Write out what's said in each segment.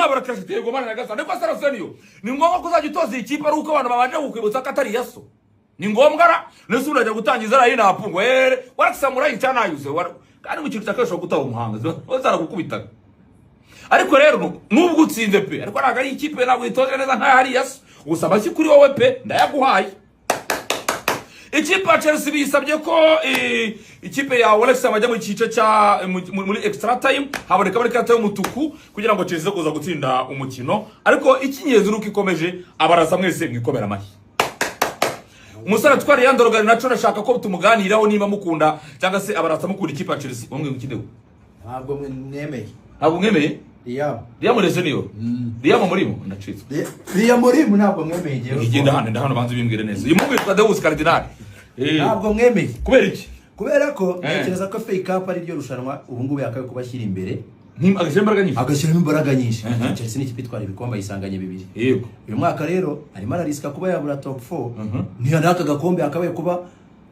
Mwabura credit, yego mana nyagasani. Ariko Arsenal, ni ngombwa ko uzajya utoza iyi kipe ari uko abantu babanje kukwibutsa ko atari iya so? Ni ngombwa ra? Nese urajya gutangiza line up ngo ere warakisamura cyanayuze, kandi mu kintu cyakabishobora gutaba umuhanga zaragukubitaga. Ariko rero nubwo utsinze pe, ariko ntabwo ari ikipe, ntabwo itoje neza nka hariya so. Gusa amashyi kuri wowe pe, ndayaguhaye. Ikipe ya Chelsea bisabye ko ikipe ya West Ham bajya mu gice cya muri extra time, haboneka muri karita y'umutuku kugira ngo Chelsea kuza gutsinda umukino. Ariko icy'ingenzi nuko ikomeje. Abaraza mwese mwikomera amashyi. Umusore atwara Leandro Garnacho, ndashaka ko tumuganiraho niba mukunda, cyangwa se abarasa mukunda ikipe ya Chelsea. Umwe mukideho. Ntabwo mwemeye. Ntabwo mwemeye? Liam. Liam Rosenior, Liam murimo ndacitswe. Liam Murimu ntabwo mwemeye njyewe. Igenda hano, ndahano, banze bimbwire neza. Uyu muhungu yitwa Deus Cardinal. Ntabwo mwemeye. Kubera iki? Kubera ko ntekereza ko FA Cup ari ryo rushanwa ubu ngubu yakabaye kubashyira imbere. Agashyira imbaraga nyinshi. Agashyiramo imbaraga nyinshi. Chelsea ni ikipe itwara ibikombe, ayisanganye bibiri. Uyu mwaka rero arimo ararisika kuba yabura top 4. Niyo n'aka gakombe yakabaye kuba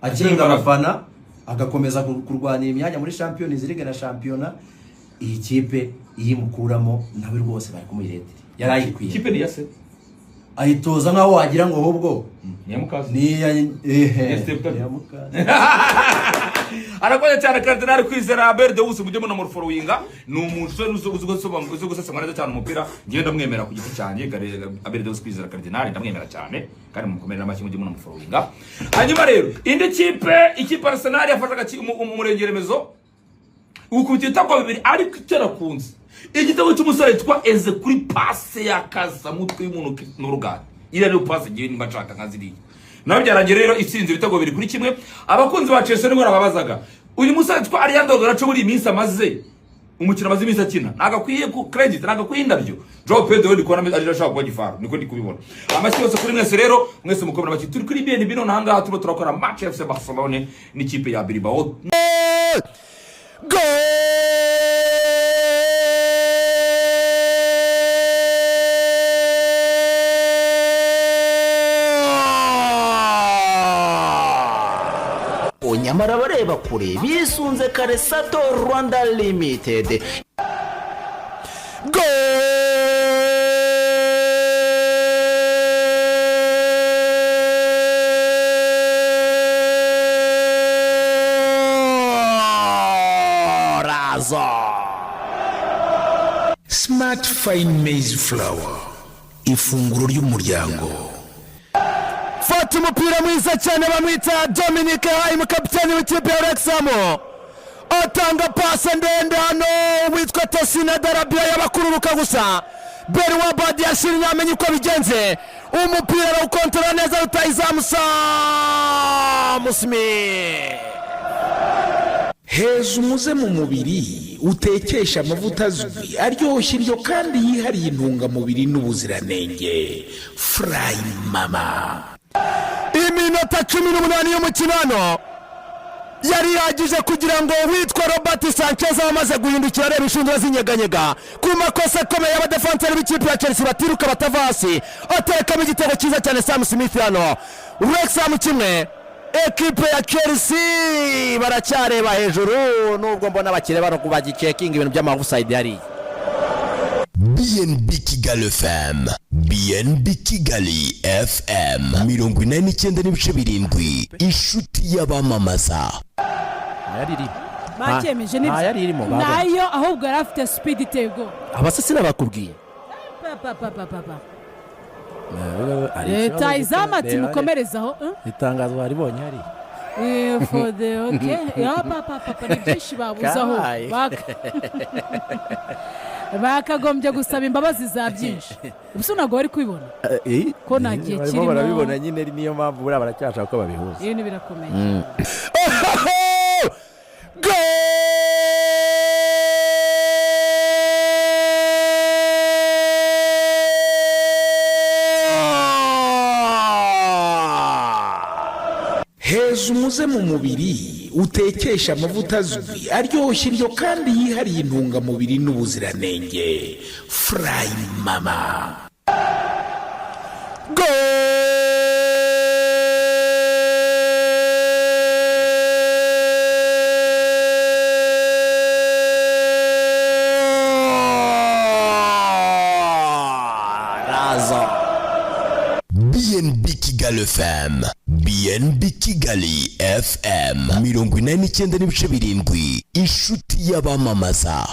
agenga imbaraga. Abafana, agakomeza kurwanira imyanya muri Champions League na shampiyona. Iyi kipe iyimukuramo nawe rwose bari kumuyiretera, yari ayikwiye. Ikipe ni iya se. Ayitoza nkaho wagira ngo ahubwo ni iya mukazi. Ni iya, ehe. Ni iya Steve. Ni iya mukazi. Arakoze cyane Cardinal Kwizera Abel Deus, mujye munamufollowinga. Ni umuntu uzi gusesengura neza cyane umupira. Ngewe ndamwemera ku giti cyanjye. Abel Deus Kwizera Cardinal ndamwemera cyane, kandi mukomere n'amashyi, mujye munamufollowinga. Hanyuma rero indi kipe, ikipe Arsenal yafashe umurenge remezo ukubita ibitego bibiri, ariko icyo nakunze, igitego cy'umusore witwa Eze kuri pase y'akasamutwe y'umuntu n'uruganda. Iriya niyo pase ngewe nimba nshaka nka ziriya. Nawe byarangiye rero itsinze ibitego 2-1. Abakunzi ba Chelsea nibwo nababazaga, uyu musore witwa Alejandro Garnacho, muri iyi minsi amaze umukino, amaze iminsi akina, ntabwo akwiye ku credit, ntabwo akwiye indabyo. Joao Pedro ndi kubona ari ashaka kuba gifaru, niko ndi kubibona. Amashyi yose kuri mwese rero, mwese mukomera amashyi. Turi kuri BNB none ahangaha turimo turakora match FC Barcelone n'ikipe ya Bilbao. Nyamara abareba kure bisunze kare Sato Rwanda Limited. Gorazo. Smart Fine Maize Flour, ifunguro ry'umuryango. Fata umupira mwiza cyane, bamwita Dominic Haim, kapitani w'ikipe ya Wrexham, atanga pase ndende hano witwa Tosina Darabia, yabakururuka gusa. Benoit Badiashile ntamenye uko bigenze, umupira arawukontorora neza rutayizamu Sam Smith. Heza umuze mu mubiri, utekesha amavuta azwi, aryoshya indyo kandi yihariye intungamubiri n'ubuziranenge. Furayi Mama. Iminota 18 y'umukino hano yari ihagije kugira ngo witwa Robert Sanchez abe amaze guhindukira areba inshundura zinyeganyega ku makosa akomeye y'abadefanseri b'ikipe ya Chelsea, batiruka batava hasi, aterekamo igitego cyiza cyane Sam Smith hano. Wrexham 1, ekipe ya Chelsea baracyareba hejuru, nubwo mbona bakireba no bagicekinga ibintu by'ama offside hariya. BNB Kigali FM, BNB Kigali FM, 89.7, inshuti y'abamamaza. Yari irimo. Bacyemeje nibyo. Nta yari irimo, babonye. Nayo ahubwo yari afite speed iteye ubwoba. Abasasina bakubwiye. Pa, pa, pa, pa, pa, pa. Leta izamu ati mukomerezaho, eh? Itangazo baribonye hariya. For the okay ya pa pa pa pa, ni byinshi babuzaho. Kabaye. Bakagombye gusaba imbabazi za byinshi, ubu ntabwo bari kubibona ko nta gihe barimo kirimo. Barabibona nyine, niyo mpamvu buriya baracyashaka ko babihuza. Ibintu birakomeye. Heza umuze mu mubiri, utekesha amavuta azwi, aryoshya indyo kandi yihariye intungamubiri n'ubuziranenge. Furayi Mama. Kigali FM, BNB Kigali FM 89.7, inshuti y'abamamaza.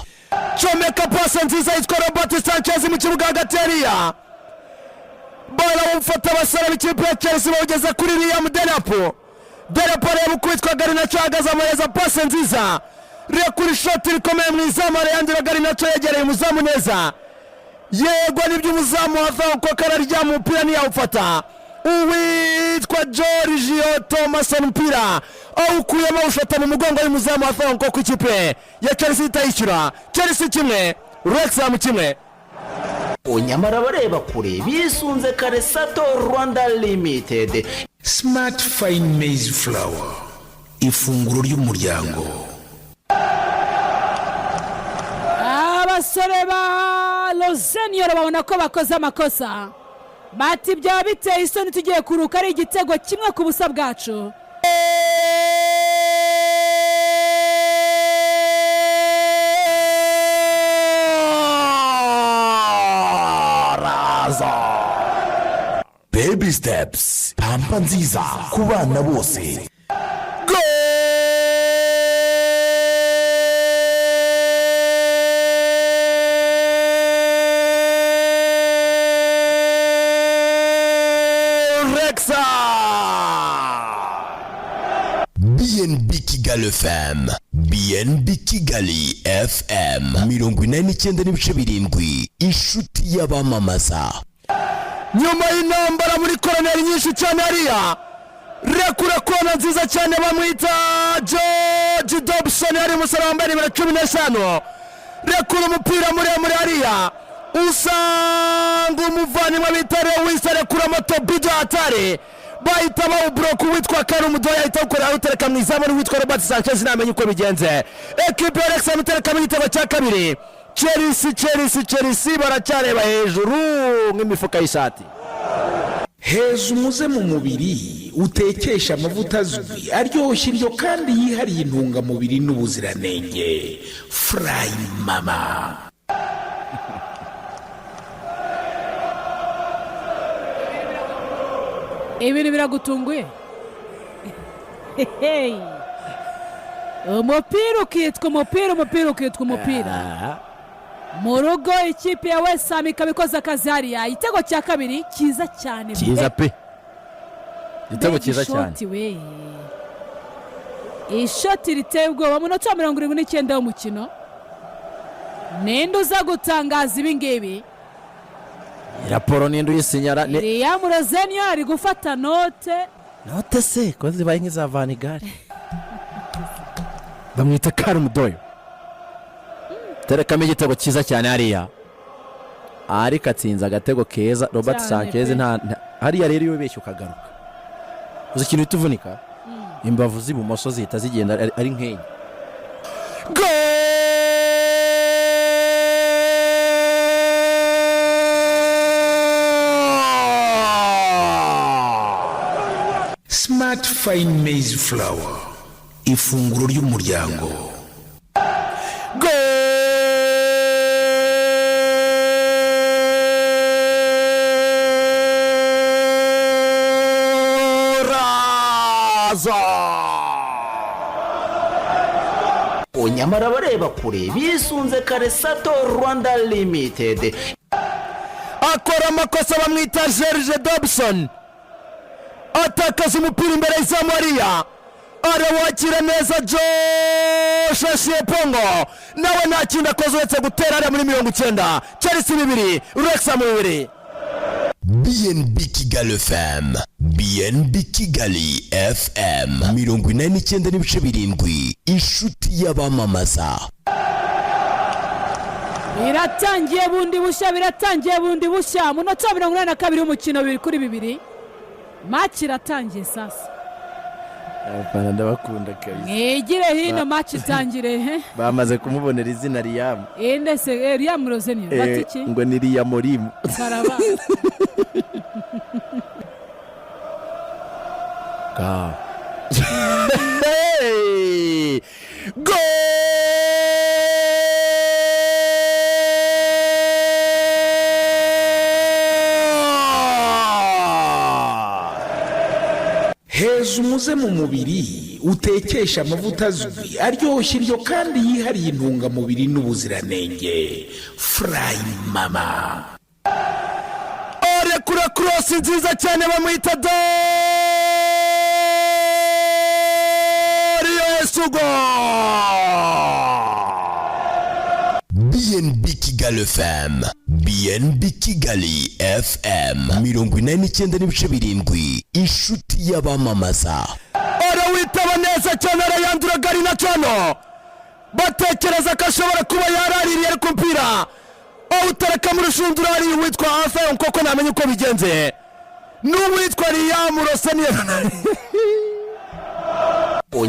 Comeka pasi nziza yitwa Robert Sanchez mu kibuga hagati hariya, barawufata abasore b'ikipe ya Chelsea, bawugeza kuri Liam Delap. Delap areba uko witwa Garnacho ahagaze, amuhereza pasi nziza, rekura ishoti rikomeye mu izamu. Alejandro Garnacho yegereye umuzamu neza. Yego, nibyo, umuzamu wava kuko kararyama, umupira ntiyawufata. Uwitwa Giorgio Thomason umupira awukuyemo, awushota mu mugongo w'umuzamu wa Franco ku ikipe ya Chelsea itayishyura. Chelsea 1, Wrexham 1. Nyamara bareba kure bisunze Karesato Rwanda Limited. Smart Fine Maize Flour, ifunguro ry'umuryango. Abasore ba Rosenior babona ko bakoze amakosa, bati byaba biteye isoni tugiye kuruka ari igitego 1-0 bwacu. Raza. Baby Steps, pampa nziza ku bana bose. Goal Wrexham. BNB Kigali FM, BNB Kigali FM 89.7, inshuti y'abamamaza. Nyuma y'intambara muri koroneri nyinshi cyane hariya, rekura kona nziza cyane, bamwita George Dobson, hari umusore wambaye nimero 15, rekura umupira muremure hariya, usanga umuvandimwe bita Lewis, arekura moto bido hatari, bahita bawuburoka. Uwitwa Karumudoya ahita awukorera, awutereka mu izamu n'uwitwa Robert Sanchez namenye uko bigenze. Ekipe ya Wrexham iterekamo igitego cya kabiri. Chelsea, Chelsea, Chelsea baracyareba hejuru nk'imifuka y'ishati. Heza umuze mu mubiri utekesha amavuta azwi aryoshya indyo kandi yihariye intungamubiri n'ubuziranenge, Furayi Mama. Ibintu biragutunguye. Hey. Umupira ukitwa umupira, umupira ukitwa umupira mu rugo, ikipe ya West Ham ikaba ikoze akazi hariya, igitego cya kabiri cyiza cyane. Cyiza pe, igitego Mbega cyiza cyane. Ishoti we, ishoti riteye ubwoba. Munota wa 79 w'umukino, ninde uza gutangaza ibi ngibi? Raporo ninde uyisinyara? Liam Rosenior ari gufata note. Note se ko zibaye nk'iza vanigare? Bamwita Karumudoyo, terekamo igitego cyiza cyane hariya, ariko atsinze agatego keza Robert Cyane Sanchez. pe. Hariya rero iyo wibeshye ukagaruka, uzi ikintu uhita uvunika? Imbavu z'ibumoso zihita zigenda ari nk'enye. Goal! Smart Fine Maize Flour, ifunguro ry'umuryango. Goraza. Nyamara bareba kure bisunze Karesato Rwanda Limited. Akora amakosa, bamwita George Dobson, atakaza umupira imbere y'izamu hariya, arawakira neza Josh Acheampong, nawe nta kindi akoze uretse gutera hariya muri 90. Chelsea 2, Wrexham 2. BNB Kigali FM, BNB Kigali FM 89.7, inshuti y'abamamaza. Biratangiye bundi bushya, biratangiye bundi bushya. Munota wa 82 w'umukino, 2-2, match iratangiye sasa. Abafana ndabakunda kabisa. Mwigire hino, match itangire he. Bamaze kumubonera izina, Liam. Inde se? Liam Rosenior bati iki? Ngo ni Liamorimu. Karaba. Ga. Hey! Goal! Heza umuze mu mubiri utekesha amavuta azwi, aryoshya indyo kandi yihariye intungamubiri n'ubuziranenge. Furayi Mama. Arekura cross nziza cyane, bamwita Dario Esugo. BNB Kigali FM, BNB Kigali FM, 89.7, inshuti y'abamamaza. Arawitaba neza cyane, arayandura Garnacho. Batekereza ko ashobora kuba yaraririye, ariko umupira awutereka mu rushundura. Hari uwitwa Arthur koko ntamenya uko bigenze, n'uwitwa Liam Rosenior.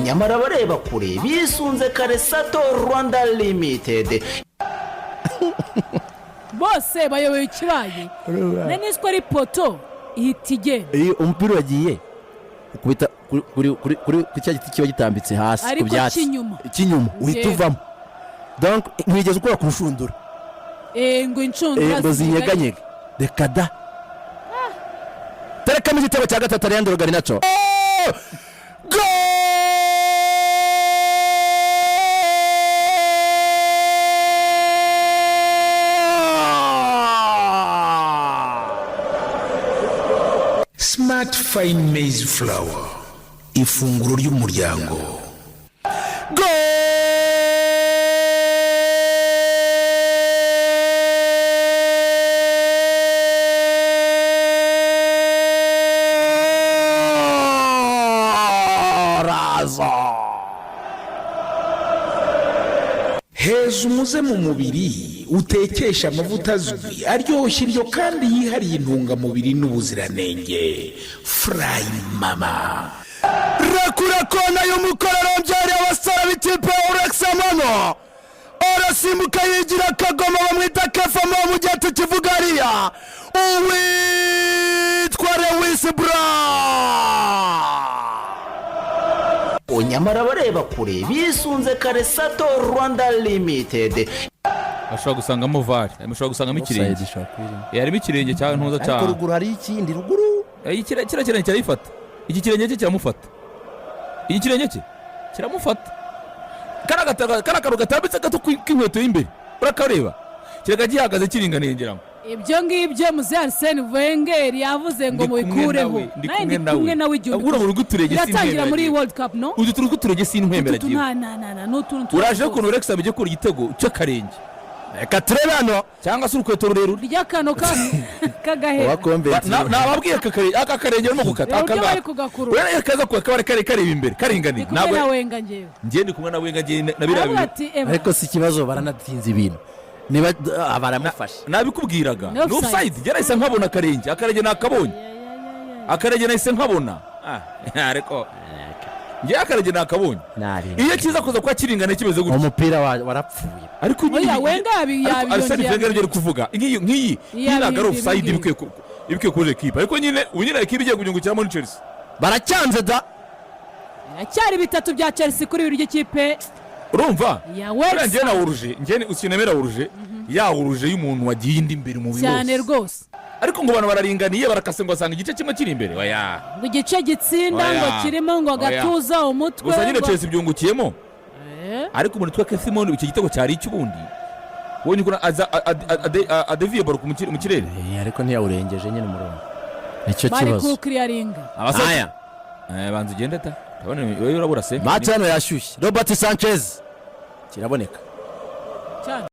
Nyamara abareba kure bisunze Karesato Rwanda Limited. Bose bayoboye ikibaye na niswe ari poto ihita igenda. Iyo umupira uragiye ukubita kuri cya giti kiba gitambitse hasi ku Ariko byatsi cy'inyuma. Cy'inyuma uhita Yego. uvamo, donc ntiwigeze ukora ku rushundura. Ngo inshundura ngo zinyeganyege, reka da. Terekamo igitego cya gatatu, Alejandro Garnacho. Goal! Smart Fine Maize Flour, ifunguro ry'umuryango. Golazo! Heza umuze mu mubiri utekesha amavuta azwi, aryoshya indyo kandi yihariye intungamubiri n'ubuziranenge. Furayi Mama. Rekura kona y'umukororombya, abasore b'ikipe ya Wrexham. Arasimbuka yigira akagoma, bamwita Kefamo. Mu gihe tukivuga hariya uwitwa Lewis Brown. Nyamara abareba kure bisunze Karesato Rwanda Limited. Ashobora gusangamo VAR, ashobora gusangamo ikirenge. Harimo ikirenge cya ntuza cya Ariko ruguru hari ikindi, ruguru. Kiriya kirenge kirayifata, iki kirenge cye kiramufata, iki kirenge cye kiramufata. Kariya kantu gatambitse gato k'inkweto y'imbere urakareba, kirega gihagaze kiringaniye ngira ngo. Ibyo ngibyo muze Arsene Wenger yavuze ngo Ndi kumwe mubikureho. nawe, ndi Nawe kumwe ndi nawe. kumwe nawe igihumbi. Ura mu rugo uturenge Biratangira muri sinkwemera. World Cup, no? Utu turi tw'uturenge sinkwemera. Utu Giwe. nta ni utuntu Uraje ukuntu Wrexham ijya gukura igitego cy'akarenge. Reka turebe hano. Cyangwa se urukweto rurerure. Ry'akano k'agahera. Nababwiye aka karenge barimo gukata aka Uburyo bari ngaka. kugakurura. Urabona kaza kaba kari kareba imbere karinganiye. Ndi kumwe na Wenger ngewe. Njye ndi kumwe na Wenger, njye na biriya Aravuga bintu. ati eba. Ariko si ikibazo, baranatinze ibintu niba baramufashe. Nabikubwiraga. Ni Ni offside. offside. Njye nahise nkabona akarenge, akarenge nakabonye, akarenge nahise nkabona. Ariko njye akarenge nakabonye. Iyo kiza kuza kuba kiringaniye kimeze gutya. Umupira warapfuye. Ariko nyine Oya, Wenger ariko Arsene yabiyongera. Wenger ibyo ari kuvuga, nk'iyi ntabwo ari offside. Yabihindura. Ibikwiye kuri ekipe, ariko nyine ubu nyine ekipe igiye kubyungukiramo ni Chelsea. Baracyanze da. Biracyari bitatu bya Chelsea kuri bibiri by'ikipe Urumva ya buriya njyewe na Wrexham. hors-jeu, njyewe usinemera hors-jeu, ya hors-jeu y'umuntu wagiye indi imbere umubiri Cyane wose. Rwose. Ariko ngo abantu bararinganiye, barakase ngo basanga igice kimwe kiri imbere, oya. Ngo igice gitsinda Oya. ngo kirimo ngo Oya. agatuza, umutwe. Gusa nyine ngo Chelsea byungukiyemo. Ariko umuntu witwa Keith Moon, icyo gitego cyari icy'ubundi ubonye ukuntu aza adeviye ballon mu kirere. Ariko ntiyawurengeje nyine umurongo, nicyo Bari kibazo. kuwukiriyaringa. Abasore Aya. Banza ugende ta, ndabona wowe urabura se. Match hano yashyushye. Robert Sanchez kiraboneka. Cyane.